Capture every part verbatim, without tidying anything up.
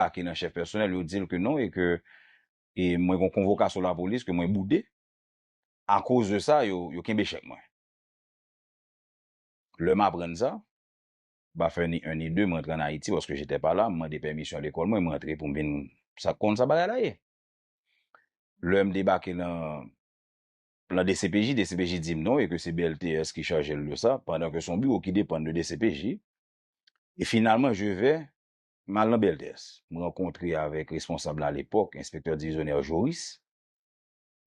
debake nan chèf pèsonèl, yo di l ke non e ke e mwen gen yon konvokasyon lapolis ke mwen boude. Akoz de sa, yo, yo kenbe chèk mwen. Lè m aprann sa, m pa fè ni en ni de, m rantre ann Ayiti paske j'étais pas là, m mande pèmisyon lekòl mwen, m rantre pou m vin sa konn sa bagay la ye. Lè m debake nan, nan D C P J, D C P J di m non e ke se B L T S ki chaje l de sa, pandan ke se yon biwo ki depann de D C P J. E finalman, je vais, m al nan B L T S. M rankontre avèk responsab la alepòk, enspektè divizyonè Joris.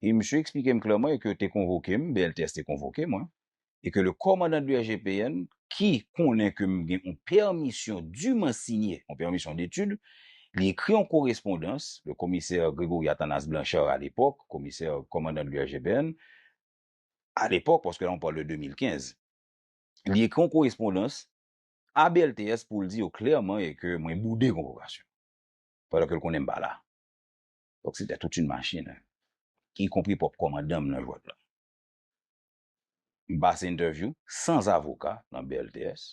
E misye eksplike m klèman e ke yo te konvoke m, B L T S te konvoke mwen, e ke le commandant de S G P N, ki konnen ke m gen yon pèmisyon diman sinye, yon pèmisyon detid, li ekri yon korespondans, le commissaire Grégory Athanase Blanchard à l'époque, komisè, kòmandan de S G P N, à l'époque, paske la on parle de de mil kenz, li ekri yon korespondans a B L T S pou l di yo klèman e ke mwen boude konvokasyon. Pandan ke l konnen m pa la. Donk, se te tout yon machin, ikonpri pwòp kòmandan m nan jwèt la. M pase entèvyou san avoka nan B L T S.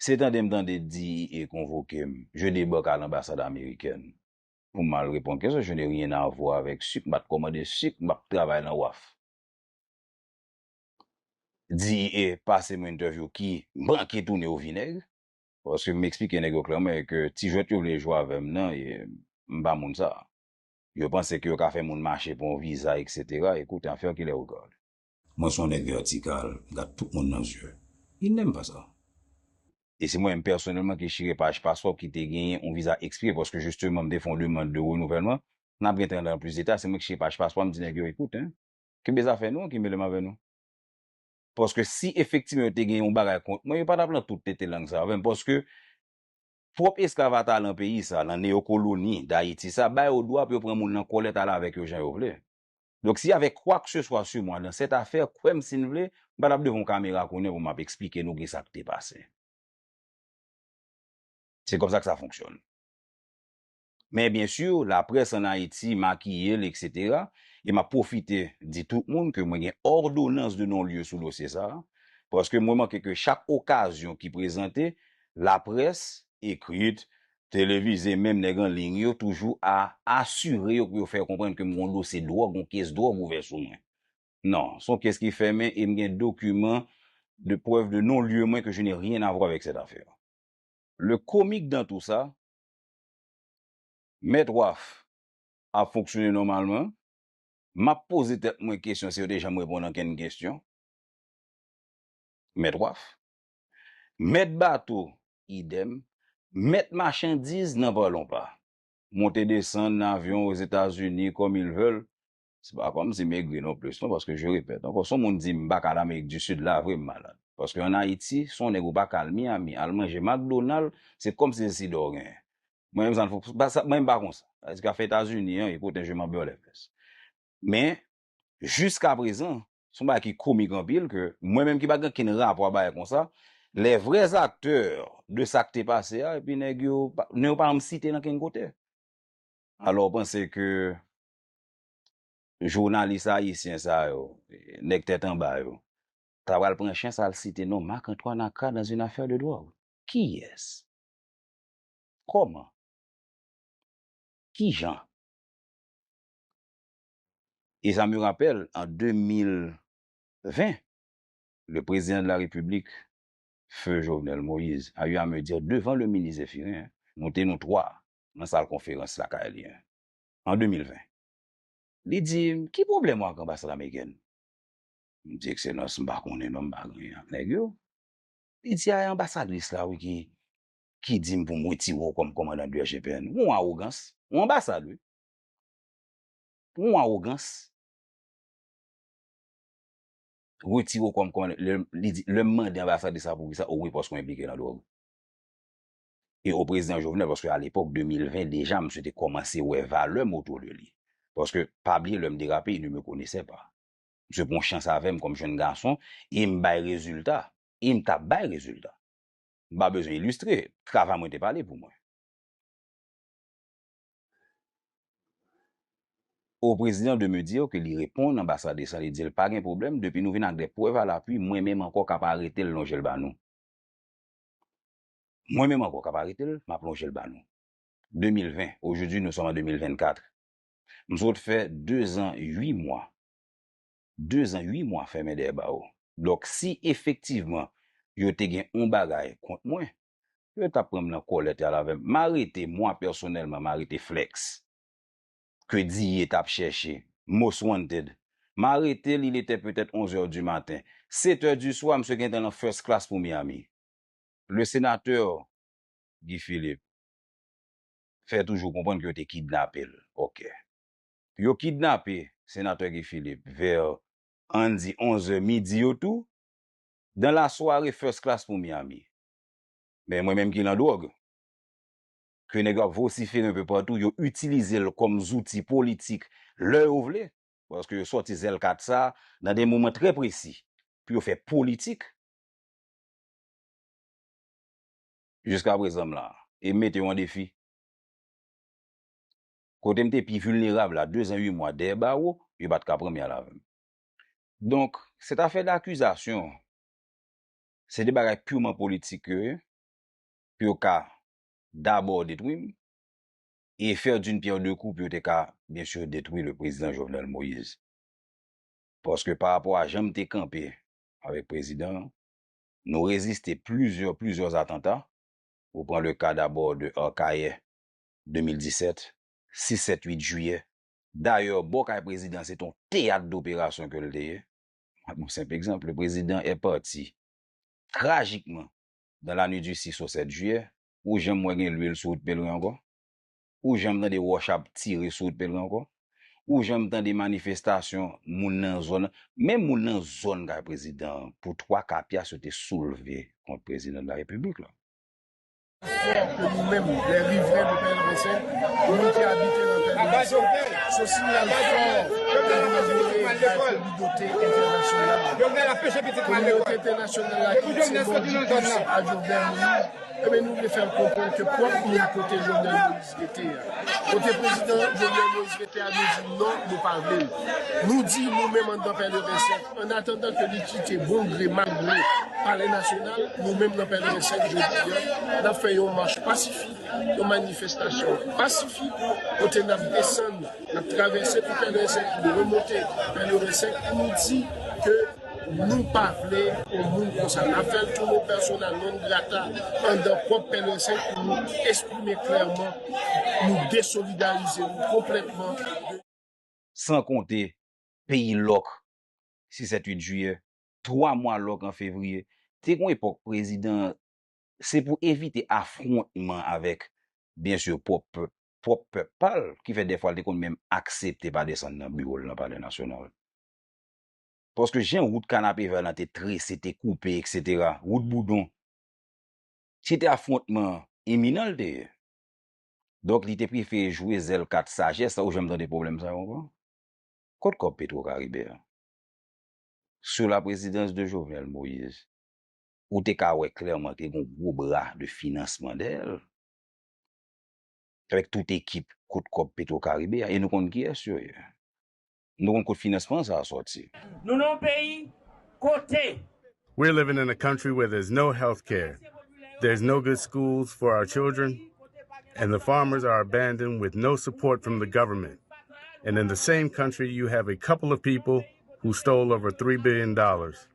Se tande m tande D E A konvoke m, je débarque à l'ambassade américaine. Pou m al reponn kesyon, je n'ai rien à voir avec sik, m pa t kòmande sik, m ap travay nan waf. D E A pase m entèvyou ki manke tounen o vinèg, paske m eksplike nèg yo klèman ke ti jwèt yo vle jwe avè m nan, e m pa moun sa. Yo panse ke yo ka fè moun mache pou yon viza, et cetera. Écoute, affaire qui les regarde. Mwen se yon nèg vètikal, m gad tout moun nan zye. Ils n'aiment pas ça. E se mwen menm pèsonèlman ki chire paj paspò ki te genyen yon viza ekspire, paske jisteman m te fè yon demann de renouvèlman. N ap gen tan nan plis detay, se mwen ki chire paj paspò, m di nèg yo, écoute, hein, kenbe zafè nou, ki mele m avè nou. Paske si efektivman yo te gen yon bagay kont mwen, yo pa t ap lan tout tete lang sa avè m. Paske pwòp esklav atalan peyi sa, nan neyokoloni Dayiti sa, ba yo dwa pou yo pran moun nan kòlèt, ale avèk yo jan yo vle. Donk, si y avait quoi que ce soit sur moi dans cette affaire, kwè m si n vle, m pa t ap devan yon kamera kounye a pou m ap eksplike nou ki sa k te pase. Se konsa ke sa fonksyone. Men byen si, laprès ann Ayiti makiye l, et cetera. E m ap pwofite di tout moun ke mwen gen òdonans de non-lye sou dosye sa a, paske mwen manke ke chak okazyon ki prezante, laprès ekrit, televize, menm nèg an liy yo toujou a asire yo pou yo fè yo konprann ke m gen yon dosye dwòg, yon kes dwòg ouvè sou mwen. Non, se yon kes ki fèmen e m gen dokiman de preuve de non-lieu mwen que je n'ai rien à voir avec cette affaire. Le comique dans tout ça, Mèt Waf ap fonksyone nòmalman. M ap poze tèt mwen kesyon si yo te janm reponn ankenn kesyon. Mèt Waf. Mèt bato, idèm. Mèt machandiz, n'en parlons pas. Monte desann nan avyon Ozetazini comme ils veulent. Se pa kòmsi m egri non plis, non, paske je répète ankò, si yon moun di m pa ka al Amerik di Sid, la vre m malad. Paske ann Ayiti, si yon nèg ou pa ka al Miami, al manje McDonald, se kòmsi se sida w genyen. Mwen menm, sa n fò, pa sa, mwen m pa konsa. Sa vle di ke afè Etazini an, écoute, je m'en bats les fesses. Men, jiskaprezan, se yon bagay ki komik anpil ke mwen menm ki pa gen okenn rapò a bagay konsa, les vrais acteurs de sa k te pase a, epi nèg yo, pa- nèg yo pa janm site nan kenn kote. Alò, w panse ke jounalis ayisyen sa yo, nèg tèt anba yo, ta pral pran chans al site non Marc Antoine Aka dans une affaire de drogue? Kiyès? Kòman? Kijan? Et ça me rappelle, en deux mille vingt, le président de la République, Feu Jovenel Moïse, a eu à me dire devant le ministre Zéphirin, nou te nou twa nan sal konferans lakay li, en deux mille vingt. Li di m, ki pwoblèm ou ak anbasad amerikèn? M di, Ekselans, m pa konnen non, m pa gen anyen ak nèg yo. Li di, a, e anbasadris la, wi, ki, ki di m pou m retire w kòm kòmandan de S G P N. Yon awogans. Yon anbasad, wi. Yon awogans. Retire w kòm kòmandan. Lè, li di, lè m mande anbasadris la poukisa, o wi, paske w enplike nan dwòg. E o prezidan Jovenel, paske alepòk, de mil ven, deja, misye te kòmanse wè valè m otou de li. Paske, pa bliye, lè m derape, il ne me connaissait pas. Misye pran chans avè m kòm jenn gason, e m bay rezilta, e m t ap bay rezilta. M pa bezwen ilistre, travay mwen te pale pou mwen. Au président de me dire ke li reponn anbasadris la, li di l pa gen pwoblèm, depi nou vin ak de prèv a lapui, mwen menm ankò k ap arete l lonje l ba nou. Mwen menm ankò k ap arete l, m ap lonje l ba nou. deux mille vingt, aujourd'hui nous sommes en deux mille vingt-quatre. M sot fè de zan uit mwa. De zan uit mwa fèmen dèyè bawo. Donk, si efektivman yo te gen yon bagay kont mwen, yo t ap pran m nan kòlèt y al avè m. M arete, mwa pèsonèlman, m arete Flex, ke Diye t ap chèche, most wanted. M arete l, il était peut-être onze heures du matin. Sept heures du soir, misye gentan nan first class pou Miami. Le sénateur Guy Philippe fè toujou konprann ke yo te kidnape l. Ok. Yo kidnape senatè Guy Philippe vè, ann di, onz è midi yo tou. Dan lasware, first class pou Miami. Men mwen menm ki nan dwòg, ke nèg yo ap vosifere enpe patou, yo itilize l kòm zouti politik lè yo vle, paske yo sòti zèl kat sa nan de moman trè presi pou yo fè politik. Jiska prezan m la, e m mete yo an defi. Kote m te pi vilnerab la, de zan uit mwa dèyè bawo, yo pa t ka pran m y al avè m. Donk, sèt afè dakizasyon, se de bagay pirman politik yo ye, pou yo ka dabò detwi m, e faire d'une pierre deux coups pou yo te ka, byen si, detwi le prezidan Jovenel Moïse. Paske pa rapò a jan m te kanpe avèk prezidan an, nou reziste plizyè, plizyè atanta. Ou pran le ka dabò de Arcahaie de mil disèt, sis, sèt, uit jiyè. Dayè, bò kay prezidan, se t on teyat doperasyon ke l te ye. Mwen ba w senp egzanp, le président est parti trajikman dans la nuit du six au sept juillet. Ou janm wè gen lwil sou wout Pèlren ankò? Ou janm tande wòch ap tire sou wout Pèlren ankò? Ou janm tande manifestasyon moun nan zòn nan? Menm moun nan zòn kay prezidan an, pou twa ka pyas, yo te soulve kont prezidan de la repiblik la. Fò ke nou menm, les riverains de Pèleren Senk, nou ki abite nan Pèleren Senk, se yon siyal fò ke nou voye bay kominote entènasyonal la. Kominote entènasyonal la ki di non di plis a Jovenel Moïse, ebyen, nou vle fè l konprann ke pwòp moun kote Jovenel Moïse rete a, kote prezidan Jovenel Moïse rete a, nou di non, nou pa vle l. Nou di nou menm anndan Pèleren Senk, an atandan ke li kite bon gre, malgre Palè Nasyonal, nou menm nan Pèleren Senk jodi a, n ap fè yon mach pasifik, yon manifestasyon pasifik, kote n ap desann, n ap travèse tout Pèleren Senk, nou remonte Pèleren Senk pou nou di ke nou pa vle yon moun konsa. N ap fè l tounen persona non grata anndan pwòp Pèleren Senk pou nou eksprime klèman, nou desolidarize nou konplètman de San konte peyi lòk, sis, sèt, uit jiyè, twa mwa lòk an fevriye. Te gen yon epòk prezidan, se pou evite afwontman avèk, byen si, pwòp pèp, pwòp pèp pa l, ki fè dèfwa l te konn menm aksepte pa desann nan biwo l nan Palè Nasyonal. Paske jan wout Kanapevèl lan te trese, te koupe, eksetera, wout Boudon, se te afwontman iminan l te ye. Donk, li te prefere jwe zèl kat sajès la, ou janm tande pwoblèm sa yo ankò? Kot kòb Petro Caribe a? Sou la présidence de Jovenel Moïse, ou te ka wè klèman ke gen yon gwo bra de finansman dèyè l, avèk tout ekip kot kòb Petro Caribe a, e nou konn kiyès yo ye. Nou konn kot finansman sa a sòti. Nou nan yon peyi kote We're living in a country where there's no health care, there's no good schools for our children, and the farmers are abandoned with no support from the government. And in the same country, you have a couple of people who stole over three billion dollars.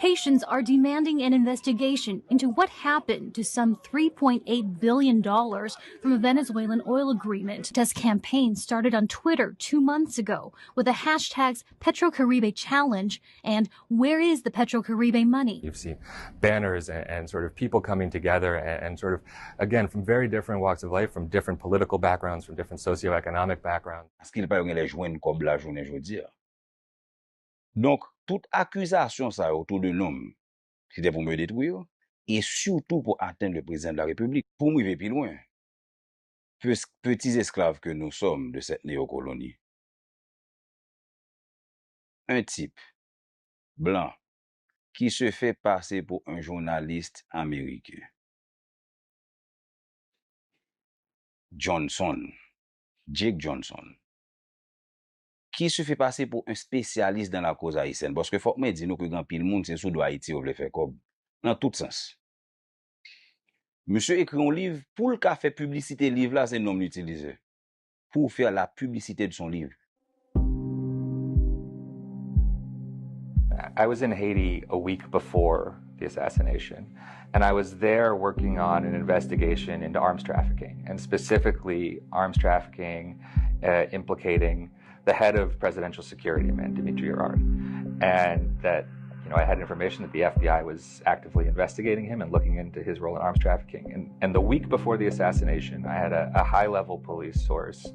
Haitians are demanding an investigation into what happened to some three point eight billion dollars from a Venezuelan oil agreement. Protest campaign started on Twitter two months ago with the hashtags PetroCaribe Challenge and Where is the PetroCaribe money? You've seen banners and, and sort of people coming together and, and sort of, again, from very different walks of life, from different political backgrounds, from different socioeconomic backgrounds. Paske l pa yo genlè jwenn kòb la jounen jodi a. Donk, tout akizasyon sa yo autour de non m, se te pou m yo detwi yo, e sitou pou atenn le président de la République. Pou m rive pi lwen, pe-, petits esclaves que nous sommes de cette néocoloni, un type blanc qui se fait passer pour un journaliste américain, Johnson, Jake Johnson, qui se fait passer pour un spécialiste dans la cause haïtienne. Paske fòk mwen di nou ke gen anpil moun, se sou do Ayiti yo vle fè kòb, nan tout sans. Misye ekri yon liv, pou l ka fè piblisite liv la, se non m li itilize. Pour faire la publicité de son livre. I was in Haiti a week before the assassination, and I was there working on an investigation into arms trafficking, and specifically arms trafficking uh, implicating the head of Presidential Security, a man, Dimitri Herard, and that you know I had information that the F B I was actively investigating him and looking into his role in arms trafficking. And, and the week before the assassination, I had a, a high-level police source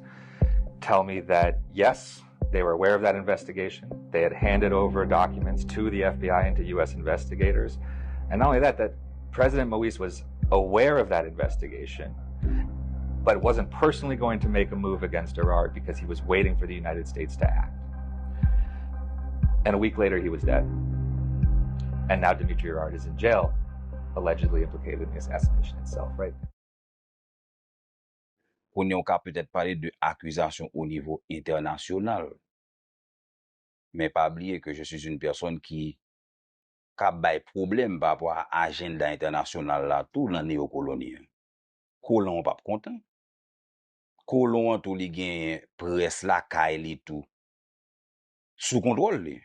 tell me that yes, they were aware of that investigation. They had handed over documents to the F B I and to U S investigators. And not only that, that President Moise was aware of that investigation, but wasn't personally going to make a move against Herard because he was waiting for the United States to act. And a week later, he was dead. And now Dimitri Herard is in jail, allegedly implicated in the assassination itself, right? Kounye a, ou ka petèt pale de akizasyon o nivo entènasyonal. Men pa bliye ke je suis une personne ki ka bay pwoblèm pa rapò a ajanda entènasyonal la tou nan neyokoloni an. Kolon an p ap kontan. Kolon an tou li genyen près lakay li tou sou kontwòl li.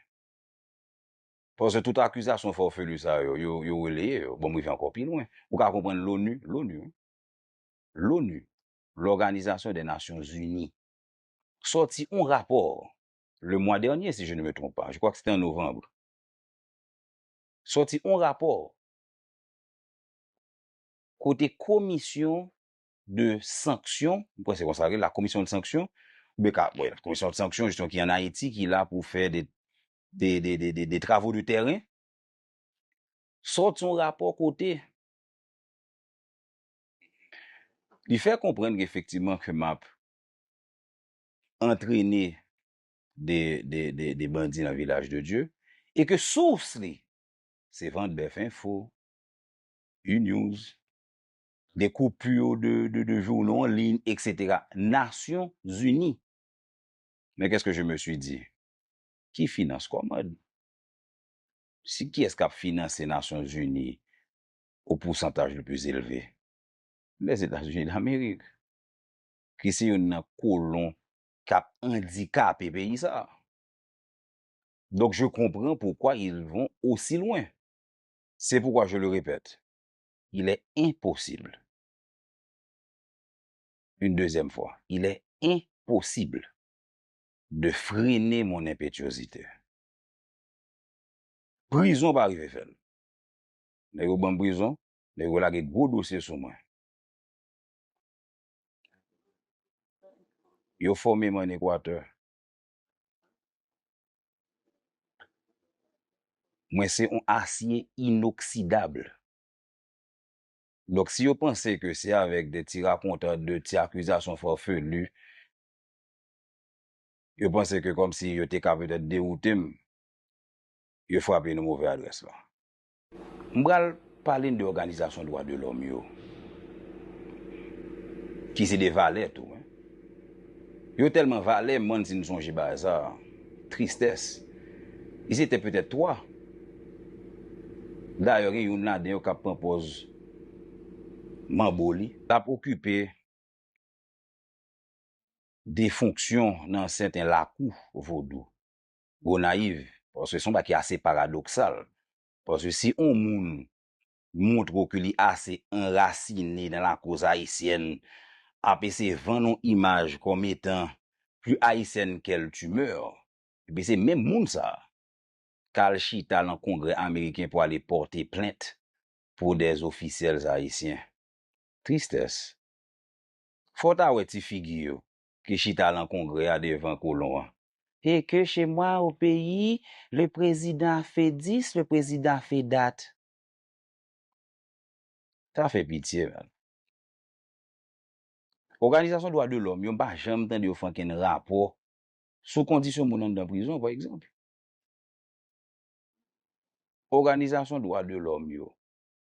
Paske tout akizasyon farfelu sa yo, yo, yo releye yo. Bon, m rive ankò pi lwen. Ou ka konprann l'ONU, l'ONU, wi. L'ONU, l'Organisation des Nations Unies, sòti yon rapò le mois dernier, si je ne me trompe pas, je crois que c'était en novembre. Sòti yon rapò kote komisyon de sanksyon, m kwè se konsa l rele, la commission de sanction, oubyen ka, bon, la commission de sanction, jiston, ki an Ayiti, ki la pou fè de, de, de, de, de, de travaux de terrain, sòti yon rapò kote li fè konprann ke efektivman ke m ap antrene de, de, de, de bandi nan Vilaj de Dye, e ke sous li, se Vant Bèf Enfo, U-News, de koupi de, de, de jounal an liy, et cetera. Nasyon Zini. Men qu'est-ce que je me suis dit? Ki finans kòmand? Si kiyès k ap finanse Nasyon Zini au pourcentage le plus élevé? Lèzetazini Damerik, ki se youn nan kolon k ap andikape peyi sa a. Donc, je comprends pourquoi ils vont aussi loin. C'est pourquoi je le répète, il est impossible, une deuxième fois, il est impossible de freiner mon impétuosité. Prizon pa rive fè l. Nèg yo ban m prizon, nèg yo lage gwo dosye sou mwen. Yo fòme m ann Ekwatè. Mwen se yon asye inoksidab. Donk, si yo panse ke se avèk de ti rakontad, de ti akizasyon farfelu, yo panse ke kòmsi yo te ka petèt dewoute m, yo frape nan move adrès la. M pral pale n de òganizasyon dwa de lòm yo, ki se de valè tou, wi. Yo tèlman valè, m bann si n sonje bagay sa a. Tristès. Ils étaient peut-être trois. Dayè, gen youn ladan yo k ap pran pòz manbo li. L ap okipe de fonksyon nan sèten lakou vodou Gonayiv, paske se yon bagay ki ase paradoksal. Paske si yon moun montre w ke li ase anrasine nan lakoz ayisyèn, ap eseye vann yon imaj kòm etan plus haïtienne qu'elle tu meurs, epi se menm moun sa a k al chita nan Kongrè ameriken pou ale pòte plent pour des officiels haïtiens. Tristès. Fò w ta wè ti figi yo ki chita lan Kongrè a devan kolon an. Et que chez moi au pays, le président a fait dix, le président a fait date. Sa fè pitye, man. Òganizasyon dwa de lòm yo, m pa janm tande yo fè ankenn rapò sou kondisyon moun anndan prizon, pa egzanp. Òganizasyon dwa de lòm yo,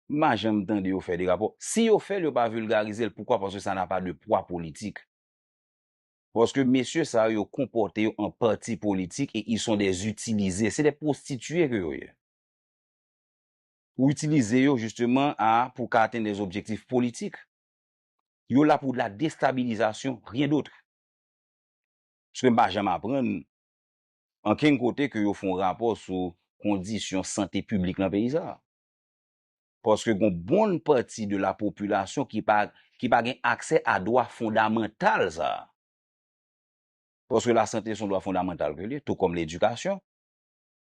m pa janm tande yo fè de rapò. Si yo fè l, yo pa vilgarize l. Poukwa? Paske sa n'a pas de poids politique. Paske mesye sa yo, yo konpòte yo an pati politik e ils sont des utilisés. Se de pwostitiye ke yo ye. Ou itilize yo, jisteman, a, pou w ka atenn des objectifs politiques. Yo la pou la destabilizasyon, rien d'autre. Paske m pa janm aprann ankenn kote ke yo fè yon rapò sou kondisyon sante piblik nan peyi sa a. Paske gon bon pati de la popilasyon ki pa, ki pa gen aksè a dwa fondamantal sa a. Paske la sante se yon dwa fondamantal ke li ye, tou kòm ledikasyon.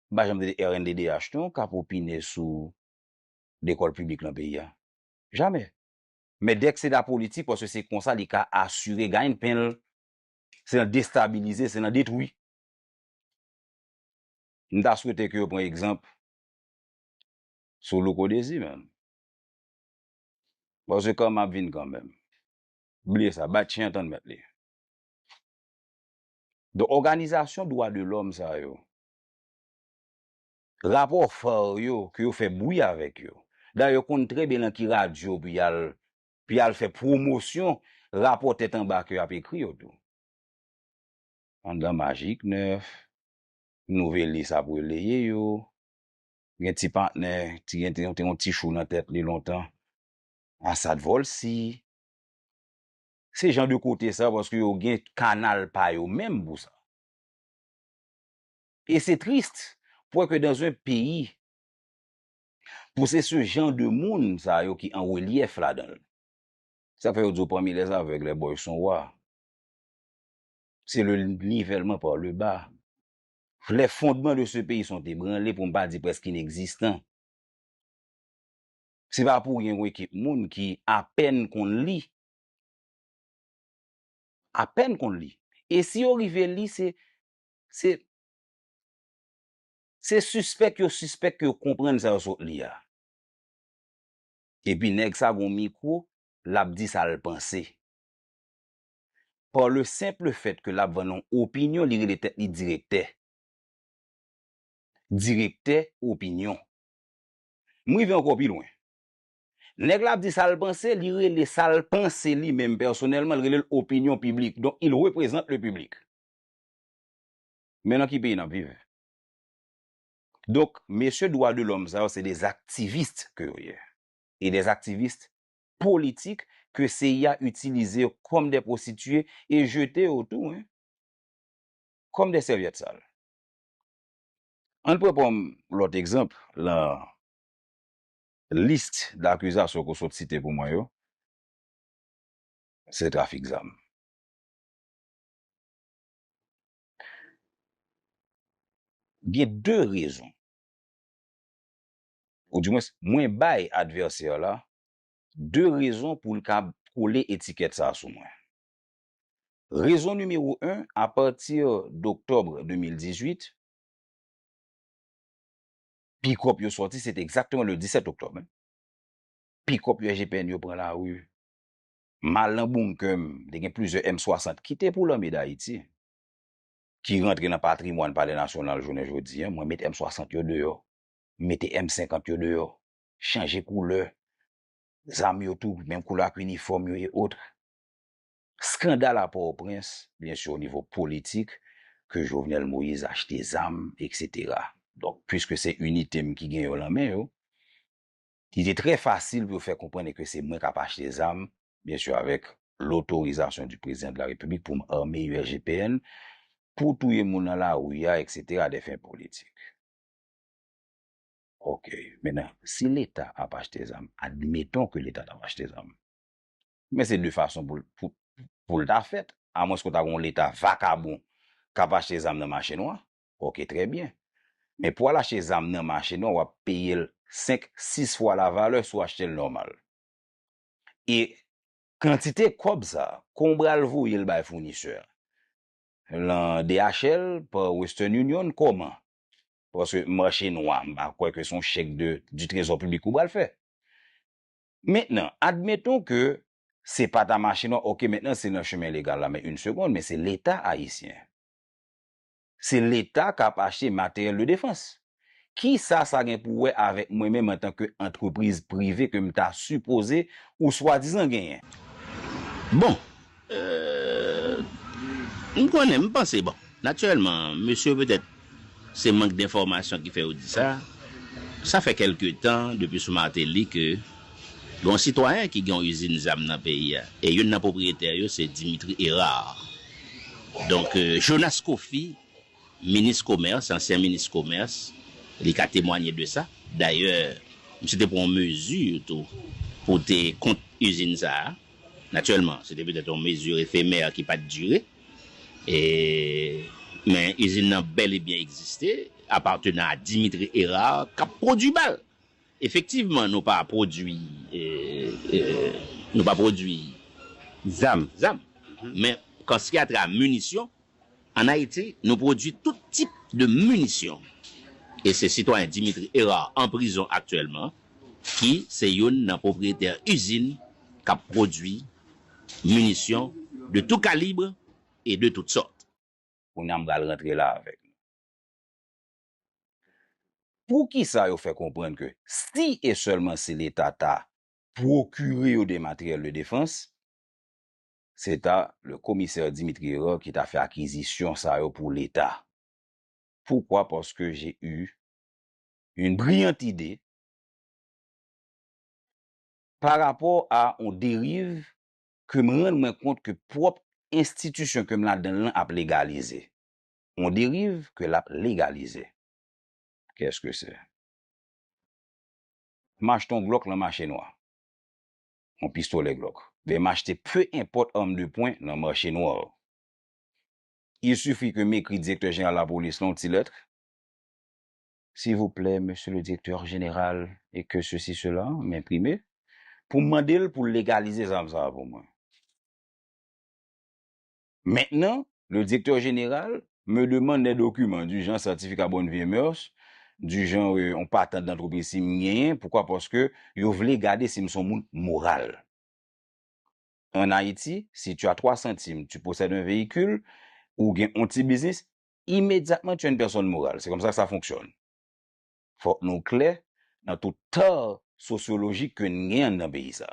M pa janm tande R N D D H non k ap opine sou lekòl piblik nan peyi a. Jamè. Men dèk se la politik, paske se konsa li ka asire gaynpen l, se nan destabilize, se nan detwi. M ta swete ke yo pran egzanp sou Louko Désir menm. Paske kan m ap vin kanmenm. Bliye sa, bat chen an tann mèt li. Donk, òganizasyon dwa de lòm sa yo, rapò FARR yo, ke yo fè bri avèk yo. Dayè, yo konn trè byen nan ki radyo pou y al, pou y al fè pwomosyon rapò tèt anba ke y ap ekri yo tou. Anndan Magik Nèf, Nouvelis ap releye yo, gen ti patnè, ti gen te, te yon ti chou nan tèt li lontan, Asad Vòlsi. Se jan de kote sa, paske yo gen kanal pa yo menm pou sa. E se tris pou wè ke dans un pays, pou se ce genre de moun sa yo ki an relyèf ladan l. Sa fè yo di w parmi les aveugles, les boys sont rois. C'est le nivellement par le bas. Les fondements de ce pays sont ébranlés, pou m pa di prèske inegzistan. Se pa pou ryen yon ekip moun ki apèn konn li. Apèn konn li. E si yo rive li, se, se, se sispèk yo sispèk ke yo konprann sa yo sot li a. Epi nèg sa gon mikwo, l ap di sa l panse. Par le simple fait ke l ap vann yon opinyon, li rele tèt li direktè. Direktè opinyon. M rive ankò pi lwen. Nèg la ap di sa l panse, li rele sa l panse li menm pèsonèlman, li rele l opinyon piblik. Donk, il représente le public. Men nan ki peyi n ap viv? Donk, mesye dwa de lòm sa yo, se des activistes ke yo ye. E des activistes politiques ke C I A itilize yo kòm des prostituées e jete yo tou, hein, kòm des serviettes sales. Ann pran pou m lòt egzanp lan lis dakizasyon ke w sot site pou mwen yo, se trafik zam. Gen de rezon, oudimwens, mwen bay advèsè la de rezon pou l ka kole etikèt sa a sou mwen. Rezon nimewo en, apati d'oktòb de mil dizuit, pikòp yo sòti, se te egzakteman le disèt oktòb, hein. Pikòp U S G P N yo pran lari. M al nan bonkè m, te gen plizyè M swasant ki te pou Lame Dayiti, ki rantre nan patrimwàn Palè Nasyonal jounen jodi a. Mwen met M swasant yo deyò, m mete M senkant yo deyò, chanje koulè zam yo tou, menm koulè ak inifòm yo e otre. Skandal a Pòtoprens, byen si, o nivo politik, ke Jovenel Moïse achte zam, etsetera. Donk, piske se inite m ki gen yo lan men yo, li te trè fasil pou yo fè konprann ke se mwen k ap achte zam, byen si, avèk lotorizasyon di prezidan de la Repiblik pou m ame U S G P N, pou touye moun nan lari a, etsetera, a des fins politiques. Ok. Mentnan, si Leta ap achte zam, admeton ke Leta t ap achte zam, men se de fason pou, pou, pou l ta fèt, amwens ke w ta gen yon Leta vakabon k ap achte zam nan mache nwa. Ok, trè byen. Men pou w al achte zam nan mache nwa, w ap peye l senk, sis fwa lavalè si w achte l nòmal. E kantite kòb sa, kon w pral voye l bay founisè a? Lan D H L, pa Western Union, kòman? Paske mache nwa, m pa kwè ke se yon chèk de, du trésor public ou pral fè. Mentnan, admeton ke se pa ta mache nwa, ok, mentnan se nan chemen legal la, men une seconde, men se Leta ayisyen. Se Leta k ap achte materyèl de defans. Kisa sa gen pou wè avèk mwen menm antanke antrepriz prive ke m ta sipoze ou swadizan genyen? Bon, euh, m konnen, m panse, bon, natirèlman, mesye, petèt, se mank denfòmasyon ki fè yo di sa. Sa fè kèlke tan depi sou Martelly ke gen yon sitwayen ki gen yon izin zam nan peyi a, e youn nan pwopriyetè yo se Dimitri Hérard. Donk, euh, Jonas Coffy, minis komès, ansyen minis komès, li ka temwanye de sa. Dayè, misye te pran yon mezi tou pou te kont izin sa a. Natirèlman, se te petèt yon mezi efemè ki pa t dire. E, men izin nan bèl e byen egziste, apateni a Dimitri Hérard, k ap pwodui bal. Efektivman, nou pa pwodui, e, e, nou pa pwodui zam. Zam. Men, kanskiyatra minisyon, ann Ayiti, nou pwodui tout tip de minisyon. E se sitwayen Dimitri Hérard an prizon aktyèlman, ki se youn nan pwopriyetè izin k ap pwodui minisyon de tout kalib e de tout sòt. Kounye a m pral rantre la avèk nou. Poukisa yo fè konprann ke si e sèlman si Leta ta pwokire yo de materyèl de defans, se ta le komisè Dimitri Hérard ki ta fè akizisyon sa yo pou Leta. Pourquoi? Parce que j'ai eu une brillante idée par rapport à yon deriv ke m rann mwen kont ke pwòp enstitisyon ke m ladan l lan ap legalize. Yon deriv ke l ap legalize. Qu'est-ce que c'est? M achte yon Glock lan mache nwa. Yon pistolè Glock. Ben, m achte peu importe arme de poing lan mache nwa. Il suffit ke m ekri direktè jeneral lapolis lan yon ti lèt. S'il vous plaît, monsieur le directeur général, et que ceci, cela, m enprime, pou m mande l pou l legalize zam sa a pou mwen. Maintenant, le directeur général me demande des documents du genre certificat bonne vie et mœurs, du genre, euh, yon patant d'antreprise si m genyen. Poukwa? Paske yo vle gade si m se yon moun moral. En Haïti, si tu as trois centimes, tu possèdes un véhicule, ou gen yon ti biznis, immédiatement tu es une personne morale. C'est comme ça que ça fonctionne. Fòk nou klè nan tout tò sosyolojik ke n gen anndan peyi sa.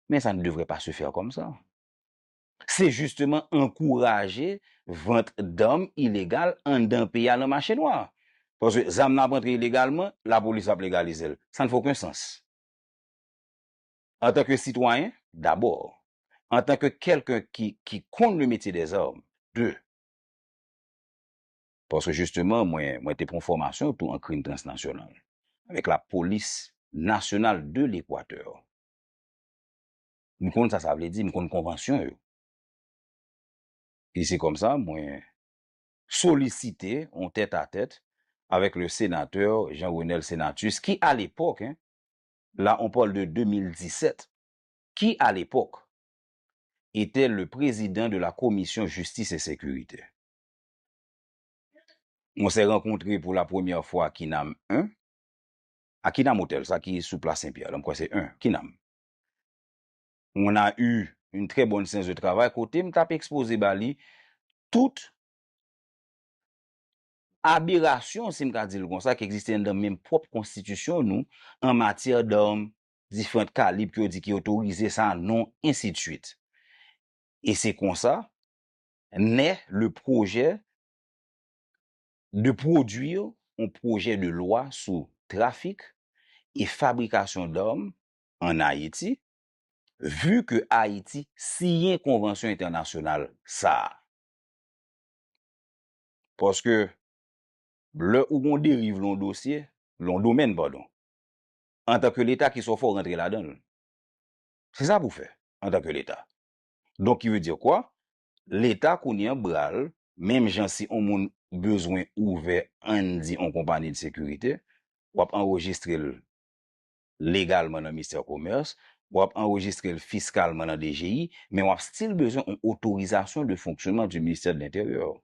Mais ça ne devrait pas se faire comme ça. C'est justement encourager vente d'armes illégales anndan peyi a nan mache nwa. Paske zam nan ap rantre ilegalman, lapolis ap legalize l. Ça ne fait aucun sens. Antanke sitwayen, dabò. Antanke kèlken ki, ki konn le métier des armes, de. Paske jisteman, mwen, mwen te pran fòmasyon tou an krim transnasyonal avèk la Police Nationale de l'Équateur. M konn sa sa vle di, m konn konvansyon yo. E se konmsa mwen solisite yon tèt a tèt avec le sénateur Jean Renel Senatus, qui à l'époque, hein, là on parle de deux mille dix-sept, qui à l'époque était le président de la commission justice et sécurité. On s'est rencontré pour la première fois à Kinam un, à Kinam Hotel, sa ki sou Plas Senpyè, la, m kwè se un, Kinam. On a eu une très bonne séance de travail kote m t ap ekspoze ba li tout aberasyon, si m ka di l konsa, ki egziste anndan menm pwòp konstitisyon nou an matyè d'armes, diferan kalib ke yo di ki otorize, sa, non, ensidswit. E se konsa naît le projet de produire un projet de loi sous trafic et fabrication d'armes en Haïti, vu que Ayiti siyen konvansyon entènasyonal sa a. Paske lè ou gon deriv lan yon dosye, lan yon domèn, padon, antanke Leta, kisa w fè w rantre ladan l? Se sa pou w fè, antanke Leta. Donk, ki vle di kwa? Leta kounye an bral, menm jan si yon moun bezwen ouvè, ann di, yon konpayi de sekirite, w ap anrejistre l legalman nan ministè komès, w ap anrejistre l fiskalman nan D G I, men w ap still bezwen yon otorizasyon de fonksyonman du ministère de l'Intérieur.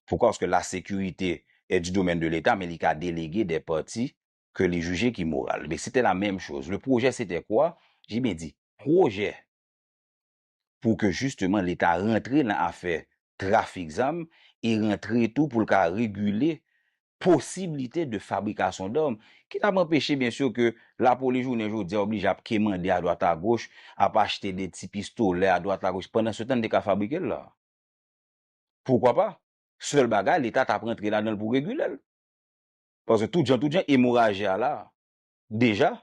Pourquoi? Parce que la sécurité est du domaine de l'État, men li ka delege des parties que li jije ki moral. Mais c'était la même chose. Le projet, c'était quoi? J'ai bien dit, projet. Pou ke jisteman Leta rantre nan afè trafik zam e rantre tou pou l ka regile posibilite de fabrikasyon dam, ki t ap anpeche, byen si, ke lapolis jounen jodi a oblije ap kemande adwat agoch, ap achte de ti pistolè adwat agoch, pandan se tan n te ka fabrike l la. Poukwa pa? Sèl bagay, Leta t ap rantre ladan l pou regile l. Paske tout jan, tout jan, emoraji a la, deja.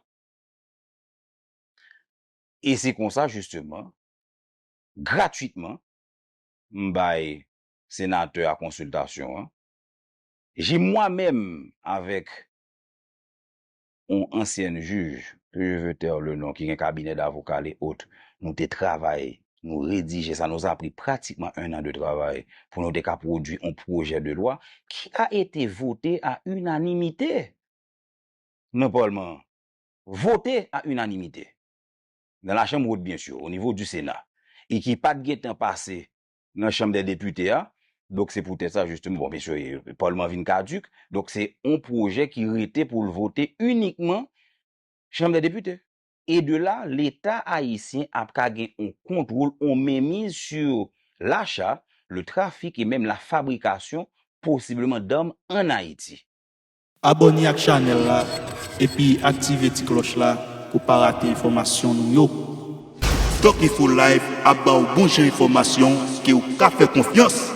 E se konsa, jisteman, gratwitman, m bay senatè a konsiltasyon an. J'ai moi-même, avec yon ansyèn jij, que je veux taire le nom, ki gen kabinè davoka, les autres, nou te travay, nou redije sa, nous a pris pratiquement un an de travay pou nou te ka pwodui yon pwojè de lwa qui a été voté à unanimité nan palman an. Voté à unanimité. Dans la chambre haute, bien sûr, au niveau du Sénat. E ki pa t gentan pase nan Chanm dè Depite a. Donk, se poutèt sa, jisteman, bon, mesye, palman vin kadik. Donk, se yon pwojè ki rete pou l vote inikman Chanm dè Depite. E de la, Leta ayisyen ap ka gen yon kontwòl, yon menmiz sur l'achat, le trafic et même la fabrication, possiblement, d'armes en Haïti. Abòne ak chanèl la epi aktive ti klòch la pou pa rate enfòmasyon nou yo. Doc Info Live ap ba w bon jan enfòmasyon ke w ka fè konfyans.